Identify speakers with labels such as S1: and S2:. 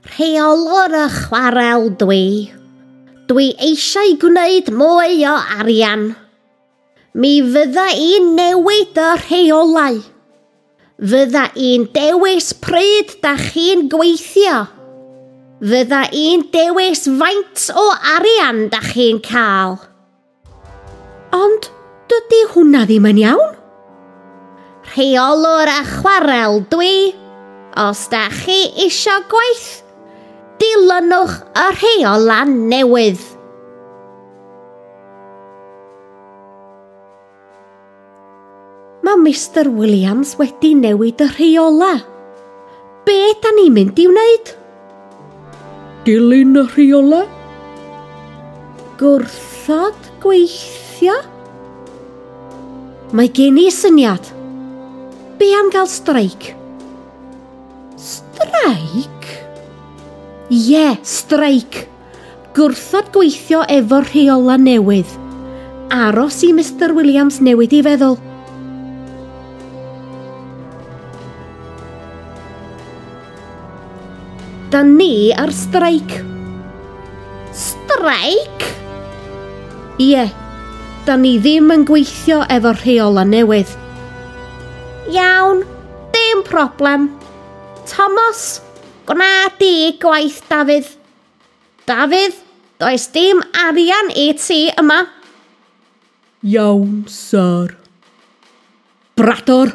S1: Rheolwr y chwarel dwi. Dwi eisiau gwneud mwy o arian. Mi fydda i'n newid y rheolau. Fydda i'n dewis pryd da chi'n gweithio. Fydda i'n dewis faint o arian da chi'n cael. Ond dydy hwnna ddim yn iawn. Rheolwr y chwarel dwi. Os da chi isio gwaith, dilynwch y rheolau newydd. Mae Mr Williams wedi newid y rheola. Be da ni'n mynd i wneud?
S2: Dilyn y rheola?
S1: Gwrthod gweithio? Mae gen i syniad. Be am gael streic? Streic? Ie, yeah, streic. Gwrthod gweithio efo'r rheola newydd. Aros i Mr Williams newid i feddwl. Da ni ar streic. Streic? Ie, da ni ddim yn gweithio efo'r rheola newydd. Iawn, dim problem. Thomas, gwna di gwaith Dafydd. Dafydd, does dim arian i ti yma.
S2: Iawn, sir. Brador!